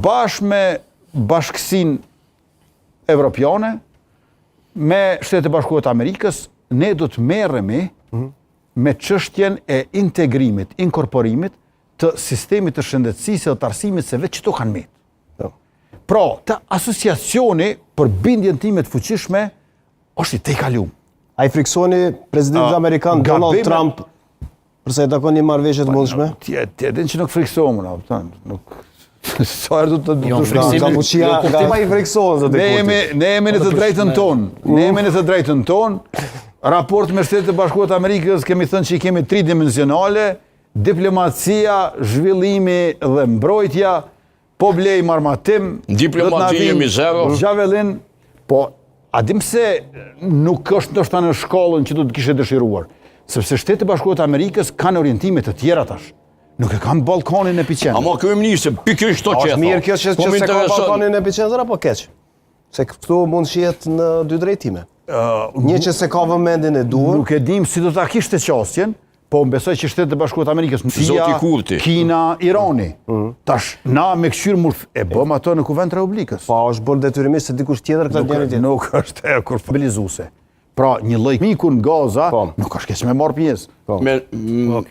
Bashkë me bashkësinë evropiane, me Shtetet e Bashkuara të Amerikës, ne do të merremi me çështjen e integrimit, inkorporimit të sistemit të shëndetësisë dhe të arsimit se veç qëto kanë metë. Po. Pra, të asociacioni për bindjen time të fuqishme është i tejkalum. A i friksoheni presidentit amerikan Donald gabime- Trump për sa i takon një marrëveshje të mundshme? Ti ti e din që nuk friksohem unë, kupton? Nuk sa herë do të Jo, të frikësimi- Nga fuqia, jo, nga pa i friksohen zoti Ne Kurti. jemi ne jemi në të drejtën tonë. Ne jemi në të drejtën tonë. Raport me Shtetet e Bashkuara të Amerikës kemi thënë që i kemi tridimensionale, diplomacia, zhvillimi dhe mbrojtja, po blejmë armatim, Diplomaci do të na vinë jemi zero. Javelin, po a dim se nuk është ndoshta në shkallën që do të kishe dëshiruar, sepse Shtetet e Bashkuara të Amerikës kanë orientime të tjera tash. Nuk e kanë Ballkanin në epiqendër. Ama kryeministër, pikërisht to A që e është mirë kjo që, Po që më se ka intereson- Ballkanin në epiqendër apo keq? Se këtu mund shihet në dy drejtime. Një që se ka vëmendjen e duhur, Nuk e dim si do ta kishte qasjen, po më besoj që Shtetet e Bashkuara të Amerikës, Rusia, Zoti Kurti. Kina, Irani. Tash na me kqyr mur e bëm ato në Kuvend të Republikës. pa është bërë detyrimisht se dikush tjetër këtë Nuk, njëri tjetër. nuk është e kur mobilizuese. Pra, një lloj miku në Gaza, Po. nuk është keq me marr pjesë. Me, Okej.